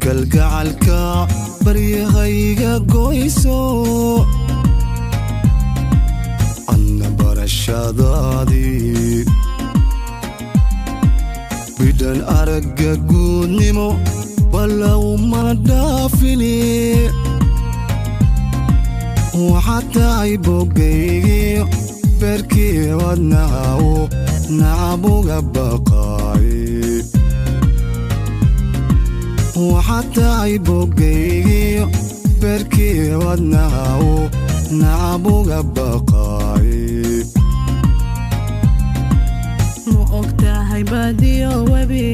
Kalgacalka baryahayga goyso, anna barashadaadii bidhan aragga guudnimo ballow ma dhaafini. Waxaad tahay boggaygii, beerkii wadnahaw nacabuga baqaay. Waxaad tahay boggaygii, beerkii wadnahaw nacabuga baqaay. Ma og tahay badiyo webi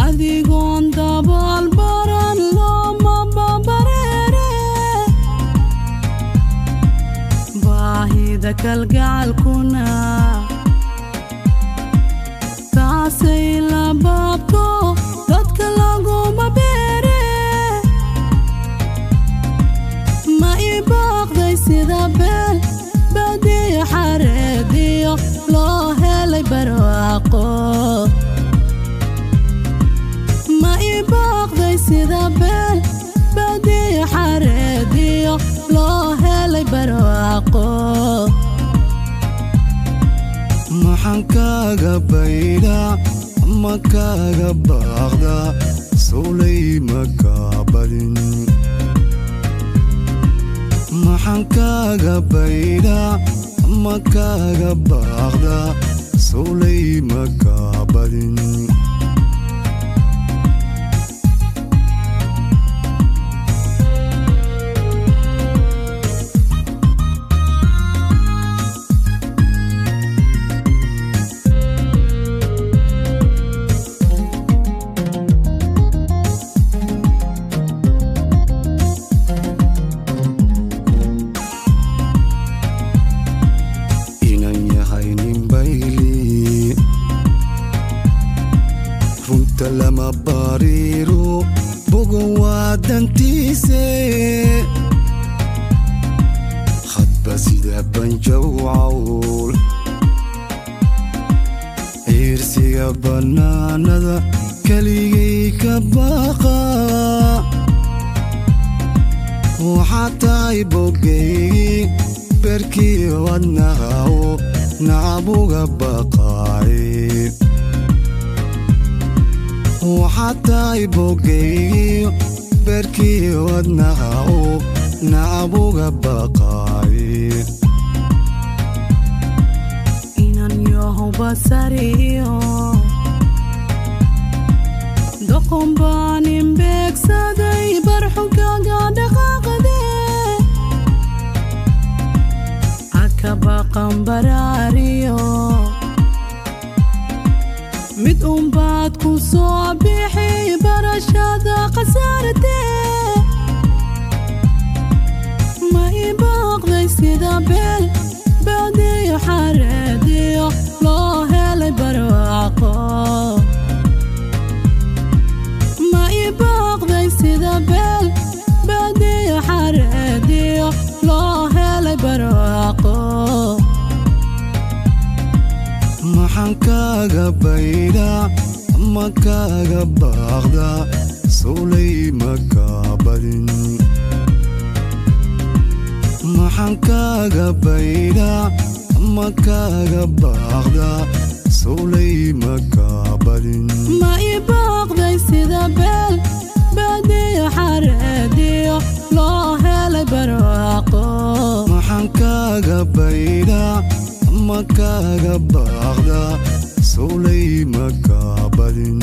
adigoon dabaal baran looma babareere? Baahida kalgacalkuna taasay labaabto, dadka laguma beere. Ma ii baaqday sida beel badiyo xareediyo loo helay barwaaqo? Ma ii baaqday sida beel badiyo xareediyo loo helay barwaaqo? Maxaan kaaga baydhaa ma kaaga baaqdaa sowlay ma kaa badin? Maxaan kaaga baydhaa ma kaaga baaqdaa sowlay ma kaa badin? Inan yahay nin bayli, runta lama bariiro, bogan waa dantiise. Hadba sida banjawcawl ciirsiga bannaanada keligay ka baqa. Waxaad tahay boggaygii, beerkii wadnahaw nacabuga baqaay. Waxaad tahay boggaygii, beerkii wadnahaw nacabuga baqaay. Inan yahow basariyo doqon baan imbeegsaday barxunkaaga dhaqaaqade, akabaqan baraariyo mid unbaad ku soo bixi barashada khasaarate. Ma ii baaqday sida beel badiyo xareediyo loo helay barwaaqo? Ma ii baaqday sida beel badiyo xareediyo loo helay barwaaqo? Maxaan kaaga baydhaa ma kaaga baaqdaa sowlay ma kaa badin? Maxaan kaaga baydhaa ma kaaga baaqdaa sowlay ma kaa badin? Ma ii baaqday sida beel badiyo xareediyo loo helay barwaaqo? Maxaan kaaga baydhaa ma kaaga baaqdaa sowlay ma kaa badin?